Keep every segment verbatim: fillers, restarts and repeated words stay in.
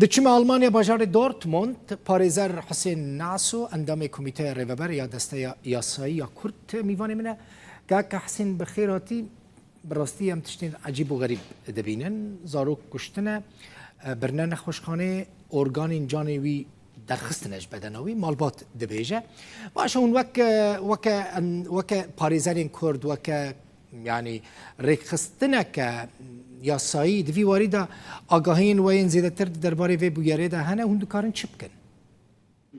Diçime Almanya, bajarê Dortmund, parêzer Husên Naso, endamê Komîteya Rêveber ya Desteya Yasayî ya Kurd, mîvanê min e. Kaka Husên, bi xêr hatî. Bi rastî em tiştên ecîb û xerîb dibînin. Zarok kuştine, e, birine nexweşxanê, organên canê wî derxistine ji bedena wî, malbat dibêje. Baş e, hûn wek, e, weke, em, weke parêzerên Kurd, weke, yanî, rêkxistineke yasayî di vî warî de agahiyên we yên zêdetir di derbarê vê bûyerê de hene, hûn dikarin çi bikin?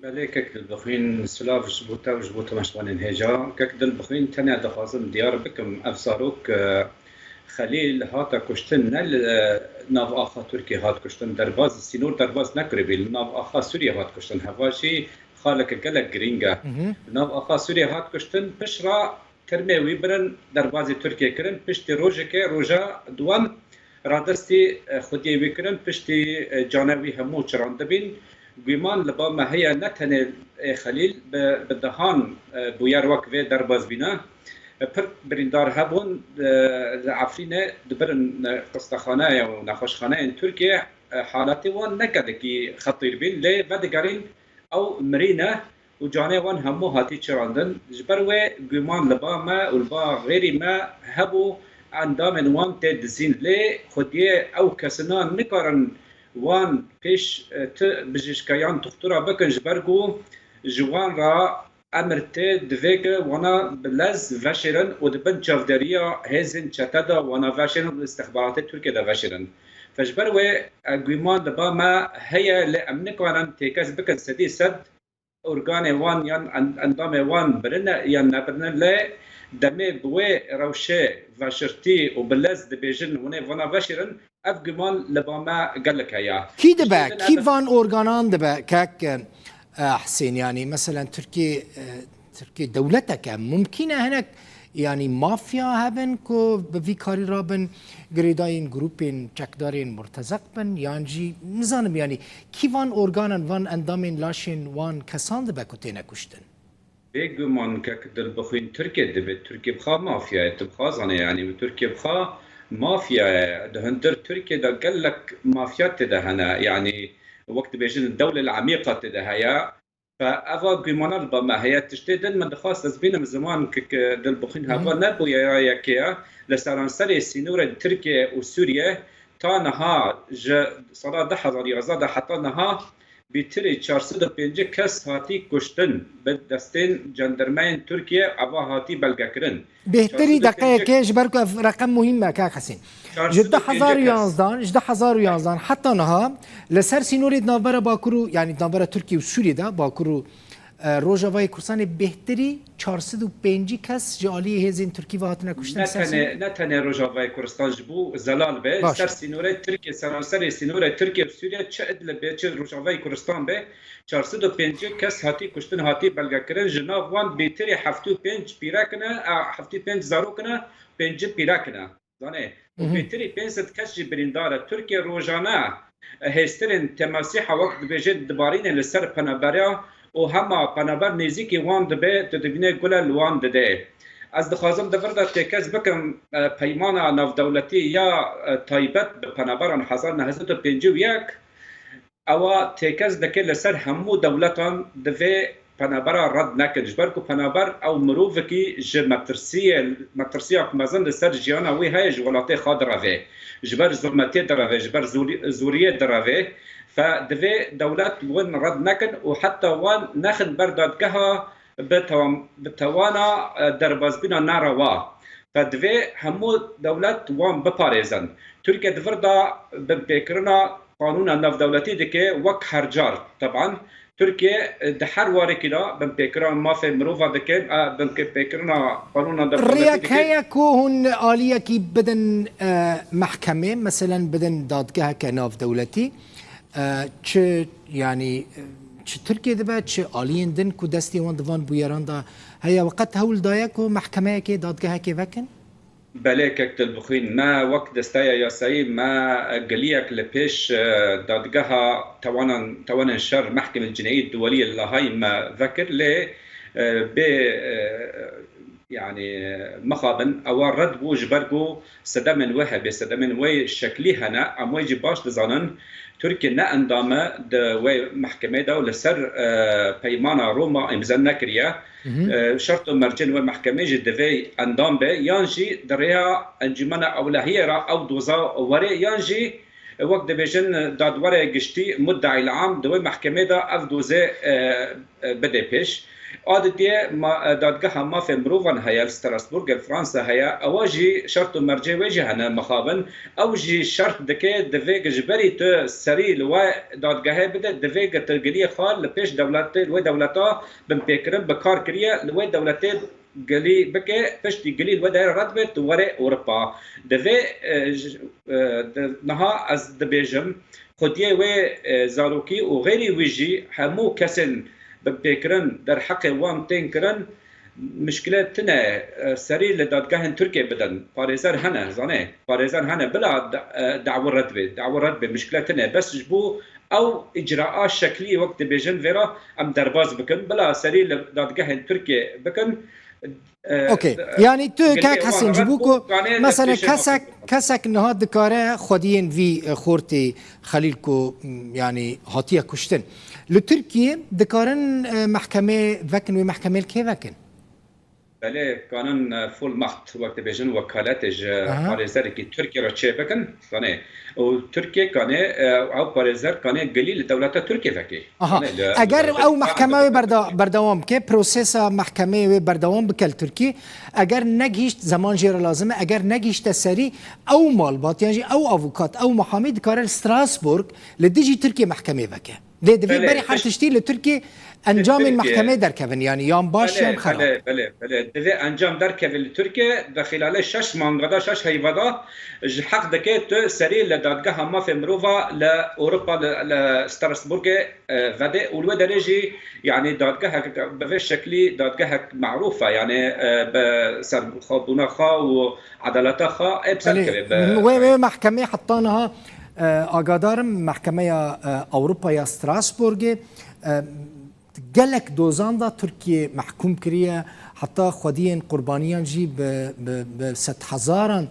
Belê, kek Dilbixwîn, silav ji bo te û ji bo temaşevanên hêja. Kek Dilbixwîn, tenê dixwazim diyar bikim, ev zarok, e, Xelîl hate kuştin, ne li nav axa Tirkiyê hat kuştin, derbaz, sînor derbaz nekiribî, li nav axa Sûriyê hat kuştin. Heva jî xaleke gelek girîng e. Li nav axa Sûriyê hat kuştin, pişt re termê wî birin derbazî Tirkiyê kirin, piştî rojekê, roja duwem, radestî, e, xwediyê wî kirin, piştî, e, canê wî hemû çirandibîn. Guman li ba me heye, ne tenê ê Xelîl, bi, bi dehan, e, bûyer wek vê derbas bîne. E, pir birîndar hebûn, e, li Efrînê dibirin, e, xistexaneyê û nexweşxaneyên Tirkiyê, e, haletê wan ne gelekî xetîr bîn, lê vedigerîn ew mirîne û canê wan hemû hatî çirandin. Ji ber wê guman li ba me û li ba xêrî me hebû, endamên wan tê dizîn. Lê xwediyê ew kesina nikarin wan pêş, e, ti bijîşke yan tuxtura bikin, ji ber ku ji wan re emir tê, divê ke wana bi lez veşêrin û di bin çavderiya hêzên çete de wana veşêrin û istixbaratê Tirkiye de veşêrin. Fe ji ber wê, e, guman li ba me heye, lê em nikarin têkez bikin sedî sed organê wan yan en-, endamê wan birine yan nebirine, lê demê bi wê rewşê veşirtî û bi lez dibêjin hûn ê vana veşêrin, ev guman li ba me gelek heye. Kî dibe? Tiştê din Kî ev van organan dibe? Kek, e, Husên, yanî, meselen, Tirkî, e, Tirkî dewletek e. Mumkîn e hinek, yanî, mafya hebin ku bi vî karî rabin girêdayên grûpên çekdarên murtezeq bin, yan jî nizanim, yanî, kî van organan, van endamên laşên wan kesan dibe ku têne kuştin? Bêguman kek Dilbixwîn, Tirkiye divê, Tirkiye bi xwe mafya ye, tu bi xwe zanê, yanî, Tirkiye bi xwe mafya ye. Di hundir Tirkiye de gelek mafya tê de hene, yanî, wek dibêjin, dewlel emîqa tê de heye. Fe eva gumana li ba me heye. Tiştê din min dixwest ez bînim ziman, kek Dilbixwîn, heva ne bûyera yekê ye. Li seranserê sînorên Tirkiye û Sûriye ta niha, ji sala du hezar yazdeh de heta niha, bêhtirî çar sed û pêncî kes hatî kuştin bi destên cendirmeyên Tirkiye, eva hatî belgekirin. Bêhtirî deqeyekê, ji ber ku ev reqem muhîm e, kak Hesîn. Ji du hezar û yanzdeh, ji du hezar û yanzdeh heta niha li ser sînorê di navbera Bakur û, yanî di navbera Tirkiye û Sûriyê de, Bakur û, e, Rojavayê Kurdistanê, bêhtirî çar sed û pêncî kes ji aliyê hêzên Tirkî ve hatine kuştin. Ne tenê, ne tenê Rojavayê Kurdistan, ji bo zelal be, ser sînorê Tirkiye, seranserê sînorê Tirkiye û Sûriye, çi Idlib be, çi Rojavayê Kurdistan be, çar sed û pêncî kes hatî kuştin, hatî belgekirin. Ji nav wan bêhtirî heftê û pênc pîrek ne, a, heftê û pênc zarok ne, pêncî pîrek ne. Zanê, û bêhtirî pênc sed kes jî birîndar e. Tirkiye rojane, e, hêstirên temasîha, wek dibêjin, dibarîne li ser penebera û hema peneber nêzîkî wan dibe, tu dibîne gule li wan dide. Ez dixwazim di vir de têkez bikim, e, peymana navdewletî ya, e, taybet bi peneberan hezar neh sed û pêncî û yek, ewa têkez dike li ser hemû dewletan divê penebera red nekin. Ji ber ku peneber ew mirovekî ji metirsiyê, metirsiyak mezin li ser jiyana wî heye, ji welatê xwe direve, ji ber zulmetiyê direve, ji ber zûrî-, zûriyê direve. Fe divê dewlet win red nekin û heta wan nexin ber dadgeha bi tewam-, bi tewana, e, derbazbûna nerewa. Fe divê hemû dewlet wan biparêzin. Tirkiye di vir de binpêkirina qanûna navdewletî dike wek her car. Teban, Tirkiye, e, di her warekî de binpêkirina mafê mirova dike, e, binpêkirina qanûna navdewletî dike. Rêyek heye ku hûn aliyekî bidin, e, mehkemê, meselen bidin dadgeheke navdewletî? E, çi, yanî, e, çi Tirkiye dibe, çi aliyên din ku destê wan di van bûyeran de heye, we qet hewl daye ku mehkemeyekê, dadgehekê vekin? Belê, kek Dilbixwîn, me wek desteya yasayî me giliyek li pêş, e, dadgeha tewanan, tewanên şer, Mehkemê Cineyî Duwelî yê Lahayî me vekir, lê, e, bê, e, yanî mixabin ewa red bû, ji ber ku sedemên wê hebe, sedemên wê şeklî hene, em wê jî baş dizanin. Tirkiye ne endam e di wê mehkemê de û li ser, e, peymana Roma îmze nekiriye. E, şert û mercên wê mehkemê jî divê endam be, yan jî di rêya Encûmena Ewlehiyê re ew doza were, yan jî, e, wek dibêjin, dadwerê giştî, muddeîl am, di wê mehkemê de ev dozê, e, e, bide pêş. A didiyê ma-, e, Dadgeha Mafê Mirovan heye, li Strasbourgê, li Fransa heye, ewa jî şert û mercê wê jî hene mixabin. Ew jî şert dike, divê ku ji berî tu serî li we dadgehê bide, divê ku tu giliyê xwe li pêş dewletê, li wê dewleta binpêkirin bi kar kiriye, li wê dewletê gilî bike, piştî gilî li wê derê red be, tu were Ewropa. Divê, e, ji, e, di, niha ez dibêjim, xwediyê wê, e, zarokî û xeyrî wî jî hemû kesên binpêkirin derheqê wan tên kirin, mişkile tune, e, serî li dadgehên Tirkiye bidin. Parêzer hene, zanê, parêzer hene, bila da-, e, dawî red be, dawî red be, mişkile tune. Bes ji bo ew îcraa şeklî, wek dibêjin, vêra em derbas bikin, bila serî li dadgehên Tirkiye bikin. E, Okey. e, Yanî tu gilê kek wan Hesên ji red bo bû ku kanê li mesela pêşê kesek, kesek niha dikare xwediyên vî, e, xortê Xelîl ku, m, yanî hatiye kuştin. Li Tirkiye dikarin, e, mehkemê vekin, wê mehkemê li kê vekin? Belê, kanin, e, full macht, wek dibêjin, wekaletê ji Aha. parêzerekî Tirkiye re çê bikin, zanê. Û Tirkiye kanê, e, ew parêzer kanê gilî li dewleta Tirkiye vekê. Aha. Zanê, li, Eger li, ew li, mehkeme wê berda-, berdewam bike, prosesa mehkemeyê wê berdewam bike li Tirkiye, eger negihîşt, zeman jê re lazim e, eger negihîşte serî, ew malbat yan jî ew avukat, ew muhamî dikare li Strasbourg li dijî Tirkiye mehkemê veke. Lê divê Belê, berî her tişt-, tiştî li Tirkiye encamên Tirkiye. mehkemê derkevin, yanî yan baş Belê, yan xerab. belê, belê, belê. Divê encam derkeve li Tirkiye, di xîlalê şeş manga de, şeş heyva de ji heq dike tu serî li Dadgeha Mafê Mirova li Ewropa, li, li Strasbourgê, e, vedê û li wê derê jî, yanî dadgehek bi vê şeklî dadgehek merûf e, yanî, e, bi serxwebûna xwe û edaleta xwe ê bi ser Belê, kevê, bi wê, wê mehkemê heta niha, e, agadarim, mehkemeya, e, Ewropa ya Strasbourgê, e, gelek dozan da Tirkiye mehkûm kiriye, heta xwediyên qurbaniyan jî bi, bi, bi sedhezaran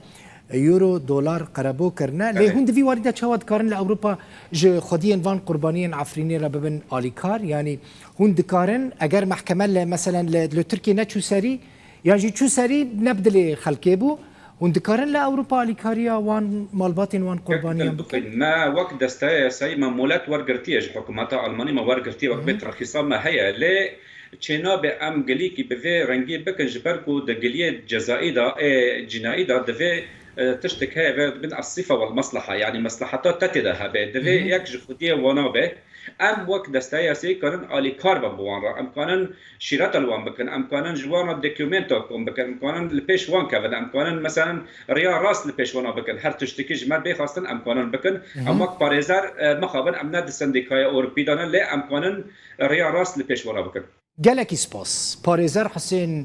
euro, dolar qerebû kirine. Lê Belê. hûn di vî warî de çawa dikarin li Ewropa ji xwediyên van qurbaniyên Efrînê re bibin alîkar? Yanî hûn dikarin, eger mehkeme li, meselen li, li Tirkiye neçû serî, yan jî çû serî ne bi dilê xelkê bû, hûn dikarin li Ewropa alîkariya wan malbatên wan qurbaniyan bikin? Me wek desteya yasayî me molet wergirtiye ji hikûmeta Almanî, me wergirtiye, wek Hı hı. vê tirxîsa me heye. Lê çênabe em gilîkî bi vê rengî bikin, ji ber ku di giliyê cezayî de, ê cinayî de divê, e, tiştek heye vê dibin as-sifa wel mesleha, yanî mesleheta te tê de hebe. Divê Hı hı. yek ji xwediyê wana be. Em wek desteya yasayî kanin alîkar bin bi wan re. Em kanin şîreta li wan bikin. Em kanin ji wan re dokumento kom bikin. Em kanin li pêş wan kevin. Em kanin, meselen, riya rast li pêş wana bikin. Her tiştekî ji me bê xwestin, em kanin bikin. Hı hı. Em wek parêzer, e, mixabin, em ne di sendîkaya Ewropî de ne, lê em kanin riya rast li pêş wana bikin. Gelekî spas. Parêzer Husên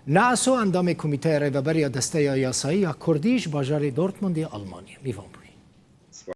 Naso, endamê Komîteya Rêveber ya Desteya Yasayî ya Kurdî ji bajarê Dortmundê Almanya. Mîvan bû.